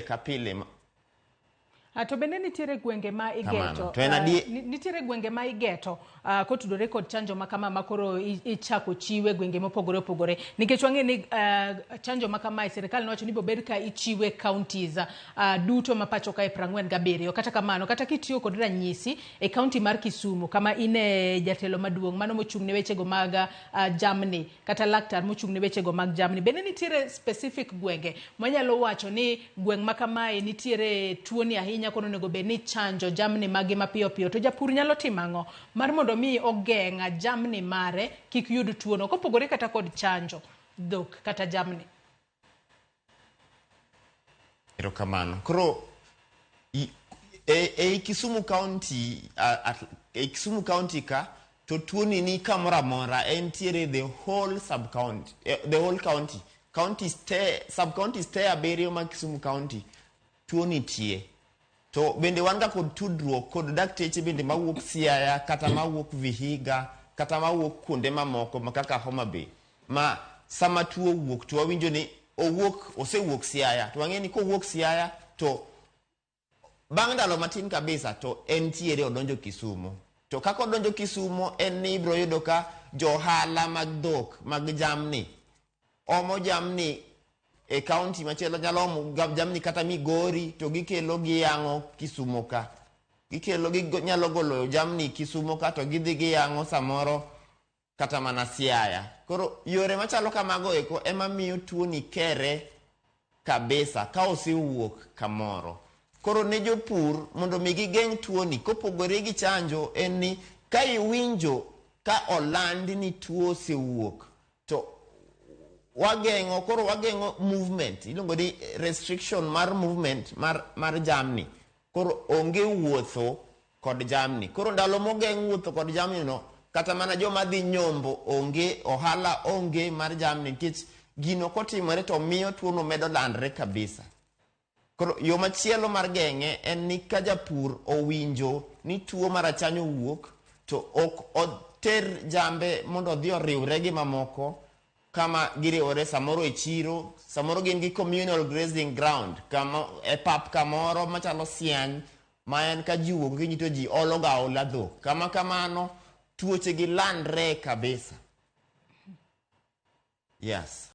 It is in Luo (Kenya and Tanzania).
ka pile. To bende nitiere gwenge ma Kamano. igeto To en adier nitiere gwenge ma igeto kotudore kod chanjo ma kama ma koro ichako chiwe gwenge mopogore opogore, nikech wang'e ni chanjo ma kamae sirikal nowacho ni bobed ka ichiwe counties duto ma pacho kae 47. Kata kamano, kata kitiyo kod ranyisi e county mar Kisumu kama ine jatelo maduong' mano mochung' ne wechego mag jamni kata laktar mochung' ne wechego mag jamni, bende nitiere specific gwenge mwanyalo wacho ni gweng' ma kamae nitiere tuoni ahinya, koro onego bed ni chanjo jamni magi mapiyo piyo? To japur nyalo timo ang'o mar mondo mi ogeng' jamni mare kik yud tuono, kopogore kata kod chanjo dhok kata jamni? Erokamano. Koro ei Kisumu County, ei Kisumu County ka to tuoni ni kamoro amora, entiere the whole sub county, the whole county, counties te, sub counties te abiriyo mag Kisumu County tuo nitie. To bende wan ga kod tudruok kod dakteche bende mawuok Siaya kata mawuok Vihiga kata mawuok kuonde mamoko ma kaka Homa Bay, ma sama tuo owuok to wawinjo ni owuok, osewuok Siaya, to wang'e ni kowuok Siaya to bang' ndalo matin kabisa to entiere odonjo Kisumu. To kaka odonjo Kisumu en ni ibiro yudo ka johala mag dhok mag jamni omo jamni e county machielo, nyalo omo jamni kata Migori to gikelo giyang'o Kisumu ka, gikelo nyalo golo jamni Kisumu ka to gidhi giyang'o samoro kata mana Siaya. Koro yore machalo kamago eko ema miyo tuoni kere kabisa ka osewuok kamoro. Koro ne jopur mondo mi gigeng' tuoni kopogore gi chanjo en ni ka iwinjo ka oland ni tuo osewuok to wageng'o, koro wageng'o movement, iluongo ni restriction mar movement mar jamni. Koro onge wuotho kod jamni. Koro ndalo mogeng' wuotho kod jamni no, kata mana joma dhi nyombo onge, ohala onge mar jamni, nikech gino kotimore to miyo tuono medo landre kabisa. Koro yo machielo mar geng'e en ni ka japur owinjo ni tuo mar achany owuok to ok oter jambe mondo odhi oriwre gi mamoko kama giriwore samoro e chiro, samoro gin gi communal grazing ground kama e pap kamoro machalo siany ma en ka ji owuok gokinyi to ji olo ga aola dhok. Kama kamano tuoche gi landre kabisa. Yes.